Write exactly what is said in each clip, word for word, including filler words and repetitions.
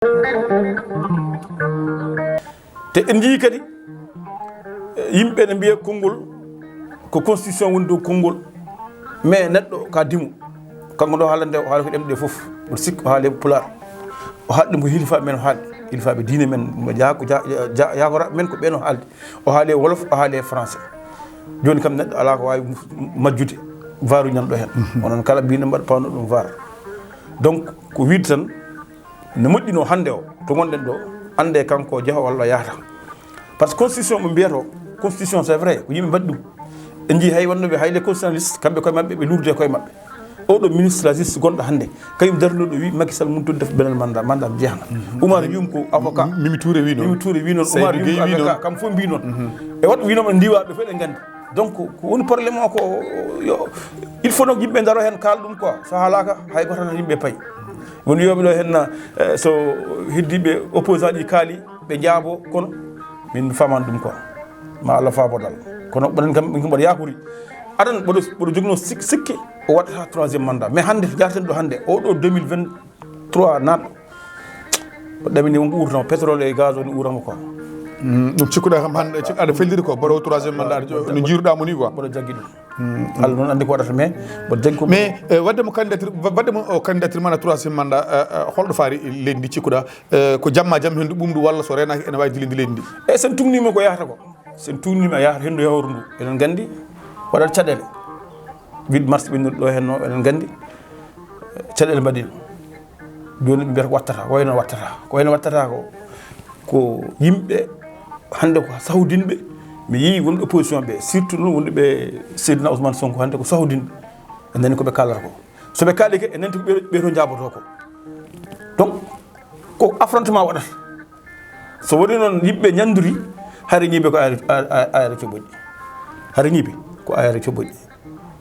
Te en njii kadi, yimɓe ne mbiya konngol ko constitution woni dow konngol, mais neɗɗo ka dimo. Kanko ɗo haalande o haala ko ɗemɗe fof. Mboɗo sikki o haali pulaar, o haali ɗum ko hilifa men o haali, hilifaaɓe diine men, mo jaa- ko jaa- jaa- jaakoraaɓe men ko ɓen o haalde. O haali wolof, o haali français. Jooni kam neɗɗo alaa ko waawi majjude vaaru ñan ɗo heen. Onon kala mbiino mbaɗa pawno ɗum vaar. Donc ko wiide tan, no moƴƴino hannde o to ngonɗen ɗo, annde kanko o jeeha walla o yahata. Par ce que constitution mo mbiyata o, constitution c'est vrai ko yimɓe mbaɗi ɗum. En njii hay wonnoɓe hay les constitutionnalistes, kamɓe koye maɓɓe ɓe luurde koye maɓɓe. Oɗo ministre la justice gonɗo hannde, kañum darnuɗo wi Macky Sall mun todde def beneen mandat, mandat am jeehna. Oumar Youm ko avocat. Mimi Touré wi noon. Mimi Touré wi noon. Oumar Youm ko avocat, kam fof mbi noon. E woɗɓe winoɓe ndiwaɓe fof eɗen nganndi. Donc ko woni problème o ko yo, il faut noon yimɓe ndaro heen kaala ɗum quoi, so haalaka hay goto tan yimɓe payi. Woni yooɓe ɗo heen na, eh, so heddiɓe opposant ɗi kaali ɓe jaabo, kono min mi faman ɗum quoi. Ma Allah faabo dal. Kono ɓaɗen kam min kam mbaɗa yakuri. Aɗan mboɗo mboɗo jogno sik- sikke o waɗata troisième mandat. Mais hannde to jarten ɗo hannde oɗo deux mille vingt trois naatɗo. Ko ɗamini wonko uurata mo, pétrole e gaz o ne uurata mo quoi. Mm, ɗum cikkuɗa kam hannde, cik- aɗa felliri ko, mboɗo troisième mandat, no jiiruɗa mo ni quoi. Mboɗo jaggi ɗum. Mm, Allah noon anndi ko waɗata, mais mboɗo jaggi ko. Mais, eh, wadde mo candidature, wa- wadde mo o candidature mana troisième mandat, eh, eh, holɗo faari leydi ndi cikkuɗa, eh, ko jamma jam hendu ɓumɗu walla so renaki ene wawi dilinde leydi ndi? E sen tugnima ko yahata ko, sen tugnima yahata hendu yawru ndu, eɗen nganndi waɗat caɗele. Huit mars ɓennuɗo ɗo henno, eɗen nganndi, eh, caɗele mbaɗino. Jooni ɓe mbiyata ko wattata, ko wayno wattata. Ko wayno wattata ko, ko yimɓe hannde ko sahudinɓe, mi yii wonɓe opposition ɓe, surtout noon wonɓe Seydina Ousmane Sonko hannde ko sahudinɓe. En nani ko ɓe kaalata ko. So ɓe kaali ke, en nanti ko ɓe, ɓe to njaaboto ko. Donc, ko affrontement waɗata. So woni noon yimɓe ñannduri, hare ñiiɓe ko ayre, ayre, ayre coɓoƴƴi. Hare ñiiɓe ko ayre coɓoƴƴi.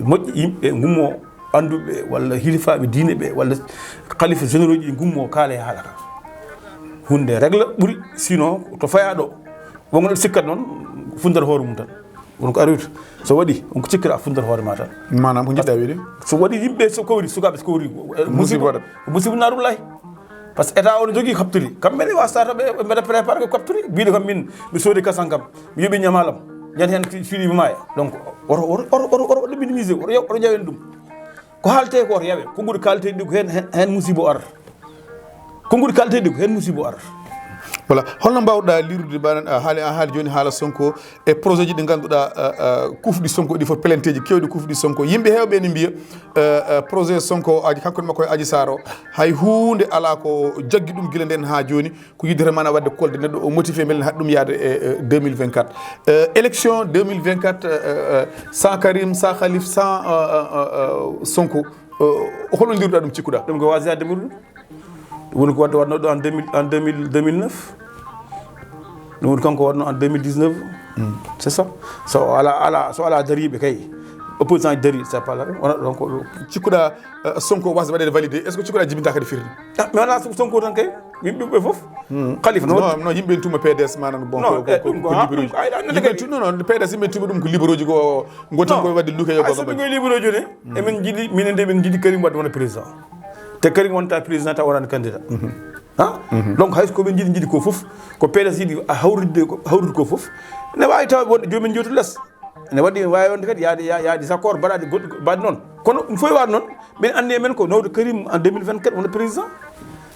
Moƴƴi yimɓe ngummo, annduɓe walla hilifaaɓe diine ɓe walla khalifa généraux ji ngummo kaala e haala ka. Hunde régla ɓuri, sinon to fayaa ɗo, wongo ɗo sikkat noon, fundata hoore mum tan. Won ko aroyta. So waɗi, won ko cikkata, fundata hoore ma tan. Maanaam ko jiɗɗa wiide? So waɗi yimɓe so kowri, sukaaɓe so kowri, eh, musiba, musiba waɗat. Musiba naarullahi. Par ce que état o ne jogii capture. Kamɓe ne wasata ɓe, ɓe mbaɗa préparé ko capture. Mbiɗo kam min, mi soodi kasan kam. Mi yoɓi ñamalam. Ñan heen fi-, fiɗi mi maaya. Donc, oto, oto, oto, oto, oto minimiser, oto yaw-, oto jawen ɗum. Ko haalte ko oto yawe. Konguɗi kaalte ɗi ko heen, heen, heen musiba o arata. Konguɗi kaalte ɗi ko heen musiba o arata. Voilà. Holno mbawɗa liirude mbaɗan, a haali, a haali jooni haala Sonko e projet ji ɗi ngannduɗaa, a, a, kufɗi Sonko ɗi fof, plainte ji kewɗi kufɗi Sonko. Yimɓe heewɓe ene mbiya, a, a, projet Sonko o, Aji, kanko e makko e Aji Saar o, hay huunde alaa ko jaggi ɗum gila ndeen haa jooni. Ko yiɗde tan mana waɗde kolde neɗɗo o motivé mbele ne haɗi ɗum yahde e, e deux mille vingt-quatre. Euh, élection deux mille vingt-quatre, euh, euh, sans Karim, sans Khalif, sans, euh, euh, euh, Sonko, euh, holno liiruɗa ɗum, cikkuɗa? Ɗum ko waasi yahde ɓuri ɗum. Ɗum woni ko waɗde, waɗno ɗo en deux mille, en deux mille, deux mille neuf. Ɗum woni kanko waɗno en deux mille dix-neuf. C'est ça. So ala, ala, so ala dariiɓe kay. Opposant darii, c'est pas la peine. Wona ɗon ko cikkuɗa, euh, Sonko wasa waɗede validé. Est-ce que cikkuɗa jibinta kadi firti? Ah, mais wona Sonko tan kay. Yimɓe ɓe fof. Khalifa non. Non, non, yimɓe tuma P D S manan bon. Non, ko, eh, ko, ɗum ko ko ha, libéraux ji. Ɗum ko ayɗa annata yimɓe kadi. Tu-, non, non, P D S yimɓe tuma ɗum ko libéraux ji ko gonta ko waɗde luke yo. Ay, so ɗum ko libéraux ji ne, emin jiɗi, minen de min jiɗi Karim Wade wona président. Te Karim wonta président taw wonani candidat. Ha? Donc hay ko ɓe jiɗi, jiɗi ko fof, ko P D S yiɗi a hawrude ko, hawrude ko fof. Ne wawi taw wonde jomin jootu les. Ne waɗi, wawi wonde kadi yaade, ya-, yaade s' accord mbaɗaɗe goɗɗi, mbaɗi noon. Kono ɗum fof waɗi noon, min anndi e men ko nawde Karim en deux mille vingt-quatre wona président.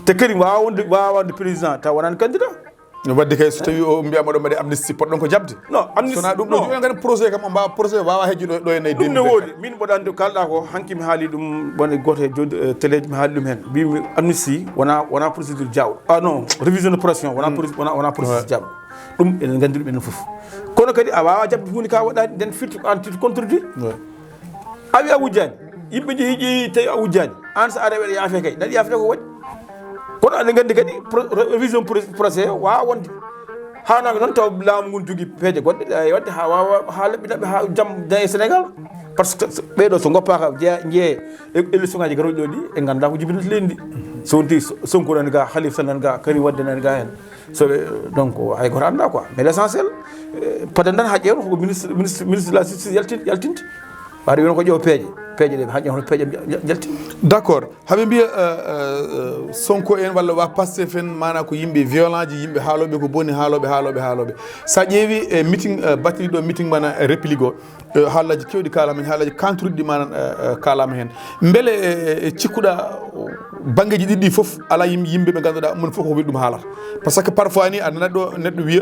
Te Karim wawa wonde, wawa wonde président taw wonani candidat. No waɗde kay so tawi o mbiyama ɗo mbaɗe amnistie, poɗɗon ko jaɓde? Non, amnistie, sona ɗum ɗo non. Jooni ngati projet kam o mbawa, projet wawa hejjude ɗo e nayi. Ɗum ne deux mille vingt-quatre. Woodi. Min mboɗo anndi kalɗa ko hanki mi haali ɗum woni goto e jod-, eh, télé ji mi haali ɗum hen. Mbimi amnistie wona, wona procédure jawɗo. Ah non, révision de procédure wona pro-, wona, wona procédure jawɗo. Ɗum enen nganndi ɗum enen fof. Kono kadi a wawa jaɓde hunde ka waɗani nden firti ko an titre contredit. Ouais. A wi a wujjani. Yimɓe jeehi, jeehi, tawi a wujjani. An so are waɗa yaafe kay. Naɗi yaafe ko waɗi. Kono aɗa nganndi kadi pro-, ré-, révision pro-, procès wawa wonde. Hanaka noon taw laamu ngun jogii peeje goɗɗe, ɗe waɗde ha wawa, ha laɓɓina ɓe ha jam dañe Sénégal. Par ce que so, ɓeɗo so goppaka jeeya, jeeye e élection ngaji garoji ɗo ɗi, ɓe ngannda ko jibinata leydi ndi. So wonti so-, Sonko nani ga, Khalifa Sall nani ga, Karim Wade nani ga hen. So ɓe, donc, hay goto annda quoi. Mais l'essentiel, eh, padandan ha ƴeewno ko ministre, ministre, ministre de la justice yaltin-, yaltinte. Waɗi wiyata ko ƴeew peeje. Peeje ɗe, ha ƴeew peeje jal-, jaltinte. D'accord. Haɓe mbiya, euh, euh, euh, Sonko en walla wa Pastef en, mana ko yimɓe violent ji, yimɓe haaloɓe ko boni, haaloɓe, haaloɓe, haaloɓe. Sa ƴeewi e meeting, euh, battiɗi ɗo meeting mana, euh, réplique o, euh, haalaji kewɗi kalama hen, haalaji kanturuɗi mana, euh, euh, kalama hen. Beele, euh, euh, cikkuɗa, euh, banggueji ɗiɗi ɗi foof ala yim-, yimɓe ɓe ganduɗa mon foof ko weli ɗum haalata? Par ce que parfois ni a nanat ɗo neɗɗo wiya,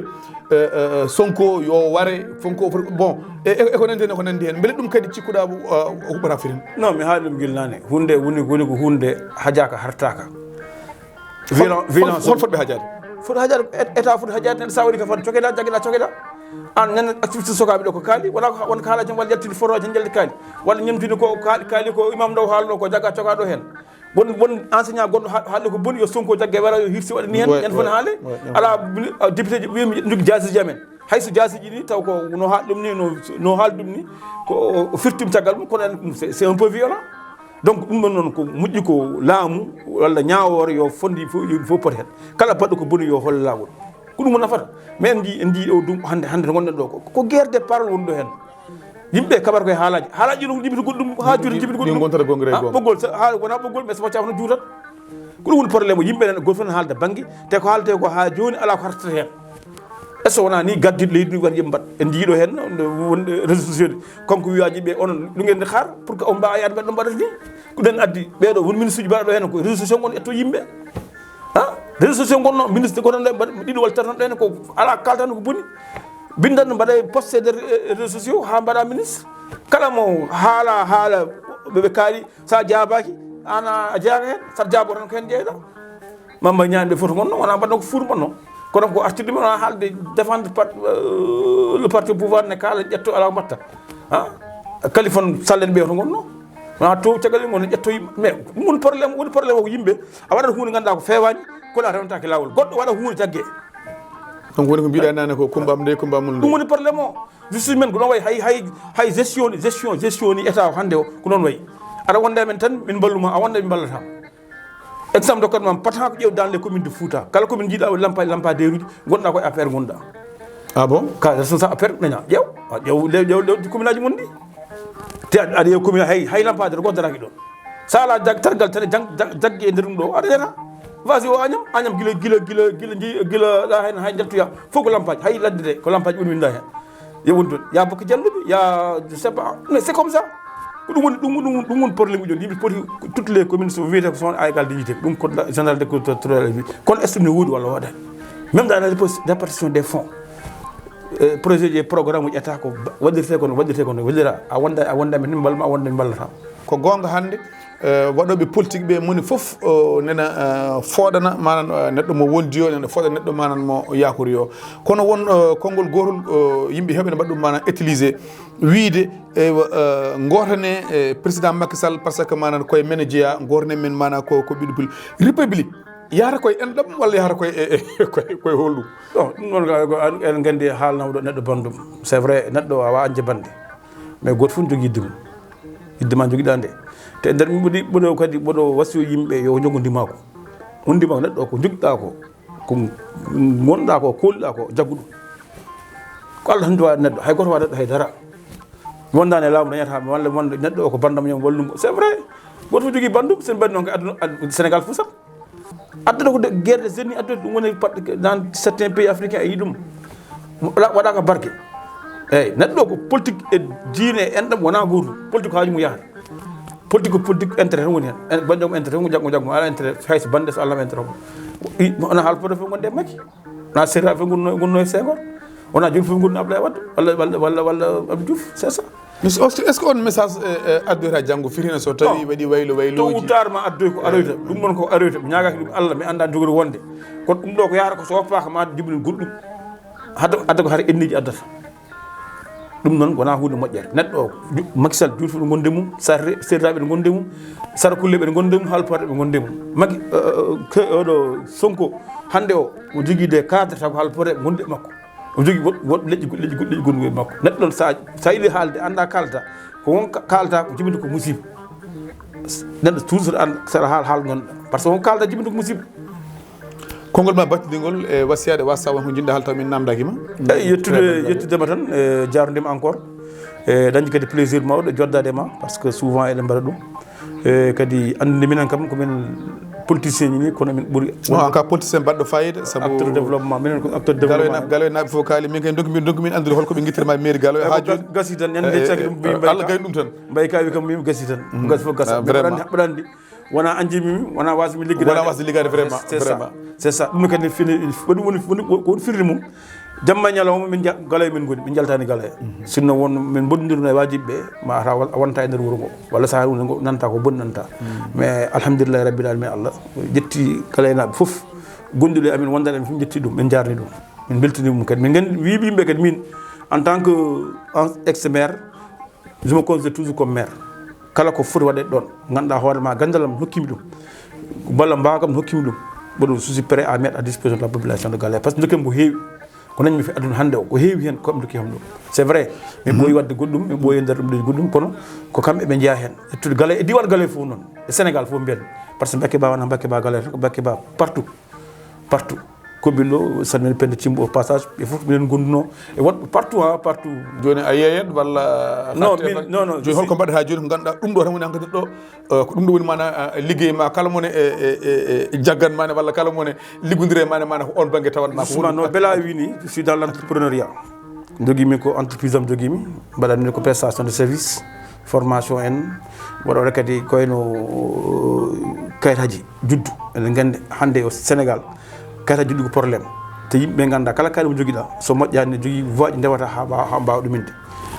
euh, euh, Sonko yo ware, Sonko foti, bon, e, e, e ko nandi hen, e ko nandi hen. Beele ɗum kadi cikkuɗa, euh, o huɓɓata firin? Non, mi haali ɗum gila nane. Hunde woni, woni ko hunde hajaka hartaka. Violence, violence. Hol fotɓe hajade? Foti hajade, et-, état foti hajade, neɗɗo sa waɗi ka fan, cokeɗa, jaggeɗa, cokeɗa. An nana activité sokaɓe ɗo ko kaali, wona ko, won kaala jom walla yaltinde photo jom jalti kaali. Walla ñemtinde ko kaali, kaali ko imam ɗo haalno ko jagga cokaɗo hen. Won, won enseignant goɗɗo ha-, haalde ko boni, yo Sonko jagge wara, yo hirsi waɗani hen, ouais, ñande foti haale. Ouais, ouais. Ala, mini-, ah, député ji, wiyami jogui jaasiji amen. Hayso jaasiji ni, taw ko no haal ɗum ni, no, no haal ɗum ni, ko o firtima caggal mum, kono en, c'est, c'est un peu violent. Donc, ɗum ɗon noon ko moƴƴi ko laamu walla ñaawoore yo fonde fof, yimɓe fof poota heen. Kala baɗɗo ko boni yo holle laawol. Ko ɗum o nafata. Mais en njii, en njii ɗo ɗum hannde, hannde to ngonɗen ɗo ko, ko guerre des paroles woni ɗo heen. Yimɓe kaɓata koye haalaaji. Haalaaji ɗum jibinta goɗɗum, haa juuta jibinta goɗɗum. Ɗi gontata gongre e gonga. Ɓoggol, sa-, haala wona ɓoggol, mais so waccaama no juutat. Ko ɗum woni problème o, yimɓe nana goto fof ne haalda bannge, te ko haaletee ko haa jooni alaa ko artata heen. Est-ce que wonaa ni gardiiɗo leydi ndi waɗi yimɓe mbaɗa? En njiyii ɗo heen, no, no, won réseaux sociaux ɗi. Kanko wiyaji ɓe, onon ɗum ngeen xaar pour que on mbaawa yaade mbaɗa ɗum mbaɗata ni. Ko ɗen addi ɓeeɗo won ministre uji mbaɗa ɗo heen ko réseaux sociaux ngon ƴetto yimɓe. Ha? Réseaux sociaux ngonno, ministre gonno ɗo mbaɗa ɗiɗo walla tati ɗo heen ko alaa kaltan ko boni. Bindan mbaɗa posté nder, eh, réseaux sociaux haa mbaɗa ministre. Kala mo haala, haala ɓe, ɓe kaali, sa jaabaaki, an a jeyaaka heen, sa jaabo tan ko heen jeyɗa. Mamba Ñaande foto ngonno, wona mbaɗno ko fuur mbaɗno. Kono ko artirde men, wona haalde défendre par-, euh, le parti au pouvoir ne kaala ƴetto alaa ko mbatta. Ha? Kalifon Sall en ɓe to ngonno. Wona to caggal en ngonno ƴetto yimɓe. Mais ɗum woni problème, woni problème o ko yimɓe, a waɗat huunde ngannduɗaa ko feewaani, kono a rewntaake laawol. Goɗɗo waɗa huunde jagge. Donc woni ko mbiɗa nane ko kumba am nde, kumba am nde. Ɗum woni problème o. Justice men ko ɗon wayi, hay, hay, hay gestion ni, gestion, gestion ni état o hannde o ko noon wayi. Aɗa wonda e men tan, min mballuma, a wonda min mballata. Exemple dokkatma, pata ko ƴeew dans les communes de Fouta. Kala commune jiiɗa o lampa-, lampadaire uji, gonɗa koye affaire gonɗa. Ah bon? Ka responsable affaire daña. Ƴeew, a ƴeew, ƴeew, ƴeew, ƴeew commune aji mon ɗi. Te aɗa, aɗa ƴeew commune hay, hay lampadaire goto daraki ɗon. Sa ala jag-, targal tan e jang-, jag-, jagge e nder ɗum ɗo, aɗa ƴeewa. Vas-y o Agnam, Agnam gila, gila, gila, gila jeyi, gila ɗa hen hay jaltoya. Fof ko lampaji, hay ladde de, ko lampaji ɓuri winda hen. Yo woni toon. Ya Bokki Jalluɓe, ya, je sais pas. Mais c'est comme ça. Ko ɗum woni, ɗum, ɗum, ɗum woni problème uji o. Yimɓe poti, toutes les communes so wiyete ko son à égale dignité. Ɗum code général de culture wi. Kono est-ce que ne woodi walla waɗani? Même dans la répos-, répartition des fonds. Eh, projet ji e programme uji ƴetta ko ba-, waɗirte kono, waɗirte kono, waɗira. A wonda, a wonda mi mbal-, a wonda mi mballata. Ko goonga hannde, eh, waɗooɓe politique ɓe moni fof, oh, nena, eh, fooɗana manan, eh, neɗɗo mo wondi o, nena fooɗa neɗɗo manan mo yakori o. Kono won, eh, konngol gootol, eh, yimɓe heewɓe ne mbaɗa ɗum manan utilisé. Wiyde, eywa, eh, gootane, eh, président Macky Sall, par ce que manan koye men jeeya, gootane men manan ko, ko ɓiɗo pul-, république. Yahata koye enɗam walla yahata koye, e, e, koye, koye holɗum? Bon, ɗum noon ka, ko an, en nganndi haalnoowo ɗo neɗɗo banndum. C'est vrai, neɗɗo a wawa añde bannde. Mais gooto fof ne jogii yidde mum. Yidde ma jogiɗa nde. Te nder min mboɗi, mboɗo kadi, mboɗo wasiyo yimɓe yo jogo ndimaku. On ndimaku neɗɗo ko jogiɗa ko, ko ngonɗa ko, koolɗa ko, jaggu ɗum. Ko Allah tan wawi neɗɗo, hay gooto wawa neɗɗo hay dara. Mi wondani e laamu dañata, mi walla, mi wonda neɗɗo o ko banndam ñam wallum. C'est vrai. Gooto fof jogii banndum, sen mbaɗi noon ko aduna, ad-, Sénégal fof sat. Addata ko de, guerre des ethnies, addata ɗum woni par-, dans certains pays africains, a yii ɗum. Waɗa, waɗaka barke. Eyyi, neɗɗo ko politique e diine e enɗam wona gootum. Politique ko haaju mum yahata. Politique ko politique intérêt tan woni hen. En, baɗɗo mo intérêt tan ko jaggo, jaggo, ala intérêt, hay so bande so Allah intérêt ko. I, wona haalpooɓe fof gonde e Macky. Wona seeɗa fof gonno, gonno e Senghor. Wona jom fof gonno Abdoulaye Wade, walla, walla, walla, walla Abdou Diouf, c'est ça. Mais est-ce que, est-ce que on message, eh, eh, addoyta janngo firina so tawi waɗi waylo wayloji? Tôt ou tard ma addoy ko aroyta. Ɗum noon ko aroyta. Mi ñaagaki ɗum Allah, mi annda jogori wonde. Kono ɗum ɗo ko yahata ko so woppaaka ma jibini goɗɗum. Hade, adda ko hara enniji addata. Ɗum noon wona huunde moƴƴere. Neɗɗo o, ju-, Macky Sall, juuti fof no gonde mum, sarre, serdaɓe no gonde mum, sara kulle ɓe no gonde mum, halpore ɓe gonde mum. Macky, eh, eh, ke-, oɗo Sonko, hannde o, o jogii des cadres taw ko halpore ɓe gonde makko. O jogii woɗ-, woɗ-, leƴƴi, leƴƴi, leƴƴi gonɗi e makko. Neɗɗo noon sa, sa yiɗi haalde, annda kalda. Ko won ka-, kalda ko jibinta ko musiba. Neɗɗo toujours an saɗa haal, haal gonɗa. Par ce que won kalda jibinta ko musiba. Konngol ma battindiingol e wasiyaade wasa won ko njiɗɗa haal taw min namdaki ma? Eyi, yettude, yettudema tan, e jaarudema encore. E dañde kadi plaisir mawɗo joddade ma, par ce que souvent eɗen mbaɗa ɗum. E kadi anndude minen kam ko min politicien ji ni, kono min ɓuri. Non, ka politicien baɗɗo fayida, sabu acteur développement, minen ko acteur développement. Galoynaɓe fof kaali, min kay donki min, donki min anndude holko ɓe guittirma mairie Galoya ha joni. Gasi tan, ñande caki ɗum mbi Allah gay ɗum tan. Mbay kawi kam mim gasi tan. Gasi fof gasa. Vraiment. Mbaɗa anndi, wona anji mimi, wona wasmi liggade. Wona wasde liggade vraiment. C'est ça. C'est ça. Ɗum kadi fini, ko ɗum woni, woni, ko woni firri mum. Jamma e ñalawma min ja-, Galoya min ngoni, min jaltani Galoya. Sinno won min mbondirno e wajiɓe ɓe, ma taw a wonta e nder wuro ngo. Walla sahari woni ngo nanta ko boni nanta. Mais alhamdulillahi rabbil alamin, Allah ƴetti Galoynaɓe fof. Gonduɗo e amin, wondan e amin fof, min ƴetti ɗum, min jarni ɗum. Min beltini ɗum kadi. Min gandi, wi yimɓe kadi min, en tant que ex-maire, je me considère toujours comme maire. Kala ko foti waɗede ɗon, ganduɗa hoore ma, gandal am hokkimi ɗum, balla mbawkam hokkimi ɗum, mboɗo, je suis prêt à mettre à disposition de la population de Galoya, parce que dokken ko heewi ko nañmi fi aduna hannde o, ko heewi hen ko ɓe dokki kam ɗum. C'est vrai, min ɓooyi waɗde goɗɗum, min ɓooyi nder ɗum ɗo goɗɗum, kono ko kamɓe ɓe jeeya hen. Ƴettude Galoya e diiwaan Galoya fof noon, e Sénégal fof mbiyen, parce que Mbacké Ba wona Mbacké Ba Galoya tan, ko Mbacké Ba partout. Partout. Kobillo, salmini Penda Cimbo au passage, ɓe fof minen gonduno e woɗɓe partout, ha, partout. Joni a yeeyat walla? Non, min, non, non, joni holko mbaɗata joni ko ganduɗa ɗum ɗo tan woni hankadi ɗo, eh, ko ɗum ɗo woni mana, eh, liggey ma kala mone e, e, e, e jaggan ma ne walla kala mone liggondire ma ne, mana ko on banggue tawat ma ko? Justement, no Bella wini, je suis dans l'entrepreneuriat. Jogimi ko entreprise am jogimi, mbaɗanmi ko prestation de service, formation en, mboɗo waɗa kadi koyno kayitaji juddu. Eɗen gandi hande o Sénégal, kayitaji juddu ko problème. Te yimɓe ganda kala kayit mo joguiɗa, so moƴƴani ne jogui voie ɗi ndewata ha mbawa, ha mbawa ɗuminde.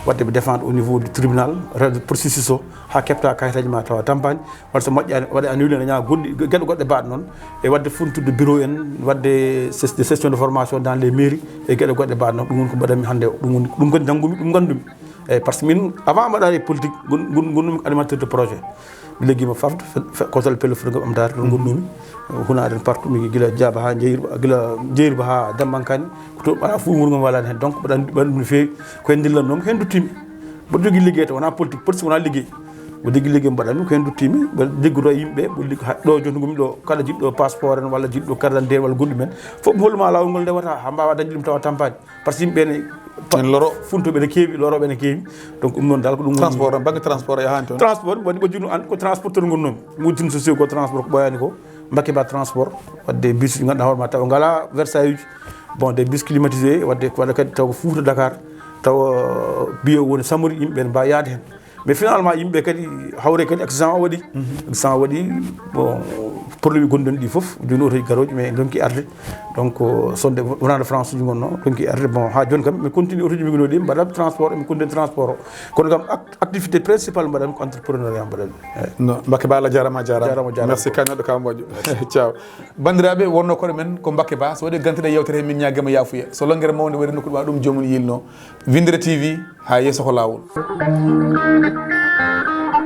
Wadde ɓe défendre au niveau du tribunal, rewde processus o, ha kepta kayitaji ma tawa tampani, walla so moƴƴani, waɗa annulé, ne ñawa goɗɗi, gueɗe goɗɗe mbaɗa noon, e wadde funtude bureau en, wadde ses-, des sessions de formation dans les mairies, e gueɗe goɗɗe mbaɗa noon, ɗum woni ko mbaɗanmi hande o, ɗum woni, ɗum kadi janggumi, ɗum gandumi. Eyyi, par ce que min, avant mbaɗa e politique, gon-, gon-, gonmi animateur de projet. Mi ligguima fafde, fe-, fe-, kosal pelle foti gam amdare, ɗon gonɗumi. Hunaden partout, mi gila Jaaba ha Jeyiba, gila Jeyiba ha Dambankani, ko to, ala fof wuro ngam walani hen. Donc, mbaɗa anndi, mbaɗa anndi no feewi, ko hen dillan noon, ko hen duttimi. Mboɗo jogui ligguey to, wona politique, politique wona ligguey. Mboɗo jogui ligguey mbaɗanmi, ko hen duttimi, mboɗo liggodo e yimɓe, mboɗo liggo ha ɗo joni gumi ɗo, kala jiɗɗo passeport en, walla jiɗɗo carte d'identité en, walla goɗɗum en, fof mi holluma lawol ngol ndewata, ha mbawa dañde ɗum tawa tampani. Par ce que yimɓe ne, pa-, en loro, funtoɓe ne keewi, loroɓe ne keewi. Donc, ɗum noon dal ko ɗum woni. Transport, banggue transport yahani toon? Transport, waɗi ɓe junu an ko transporteur ngonnomi. Wujin so sewi ko transport ko ɓoyani ko. Mbakke ba transport, wadde bus ɗi ganduɗa hoore ma tawa ngala Versailles uji. Bon, des bus climatisés, wadde ko waɗa kadi taw ko Fouta Dakar, taw, euh, biyo woni Samori, yimɓe ne mbawi yaade hen. Mais finalement, yimɓe kadi hawre kadi accident o waɗi. Accident o waɗi, bon, problème gonɗon ɗi fof, joni otoji garoji, mais donki arde. Donc, euh, sonde wonande France uji gonno, donki arde. Bon, ha joni kam, mi continue otoji mi gonno ɗi, mbaɗa transport, mi continue transport o. Kono kam, act-, activité principale mbaɗanmi ko entrepreneuriat mbaɗanmi. Eyyi. No, Mbakke Ba, Allah jarama, jarama. Jarama, jarama. Merci, ka neɗɗo ka moƴƴo. Ciao. Bandiraɓe, wonno koɗo men ko Mbakke Ba. So waɗi gantuɗe yewtere he, min ñaguima yafuya. So longere mawde waɗi nokku ɗum, ɗum jomum yilno. Windere T V, ha yesso ko lawol.